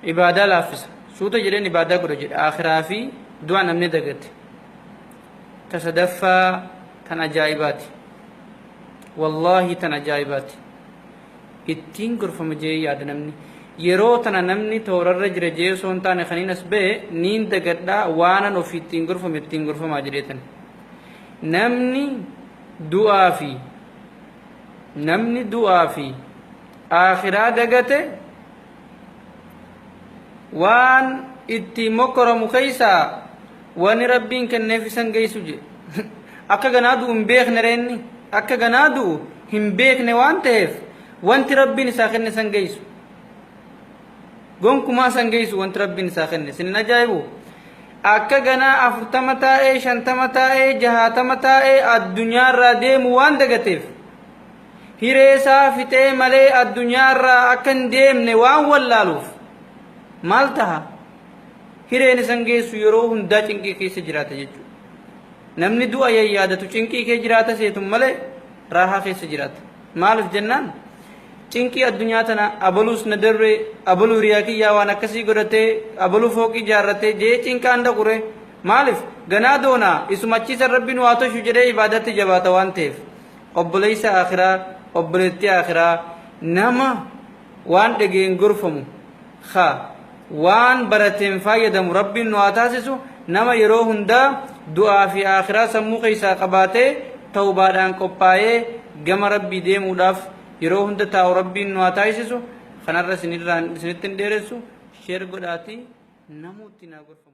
Ibaadaa laaffisa. Suuta jedheen ibaadaa godha jedhe. Aakhiraa fi du'a namni dagate. Ta sadaffaa tan ajaa'ibaati. Wallaahi tan ajaa'ibaati. Ittiin gorfama jee yaada namni. Yeroo tana namni toorarra jira jee osoo hin taane kaniin as ba'e niin dagadhaa waanan ofii ittiin gorfame ittiin gorfamaa jedheetan. Namni du'aa fi namni du'aa fi aakhiraa dagate waan ittiin mokkoramu keessaa wani Rabbiin kenneef isan geessu je. Akka ganaa du'u hin beekne reenni akka ganaa du'u hin beekne waan ta'eef wanti Rabbiin isaa kenne isan geessu. Gonkumaa isan geessu wanti Rabbiin isaa kenne. Isin hin ajaa'ibu? Akka ganaa 40 taa'ee 50 taa'ee 60 taa'ee addunyaarraa deemu waan dagateef hiree isaa fixee malee addunyaarraa akka hin deemne waan wallaaluuf maal taha? Hireen isan geessu yeroo hundaa cinqii keessa jiraata jechuudha. Namni du'a yayyaadatu cinqii kee jiraata seetun malee raahaa keessa jiraata. Maaliif jennaan cinqii addunyaa tana abaluus na darbe, abaluu hiriyaa kiyyaa waan akkasii godhatee, abaluu fooqii ijaarratee jee cinqaan dhaqure. Maaliif ganaa doonaa isuma achiisan Rabbi nu haa toshu jedhee ibaadatti jabaata waan ta'eef. Obboleessa aakhiraa, obboleettii aakhiraa, nama waan dhageen gorfamu ka waan barateen faayyadamu Rabbiin nu haa taasisu. Nama yeroo hundaa du'aa fi aakhiraa sammuu keessaa qabaatee tawbaadhaan qophaa'ee gama Rabbii deemuudhaaf yeroo hunda taa'u Rabbiin nu haa taasisu. Kanarra isinirraan isinitti hin dheeressu. Share godhaatii namuutti naa gorfamu.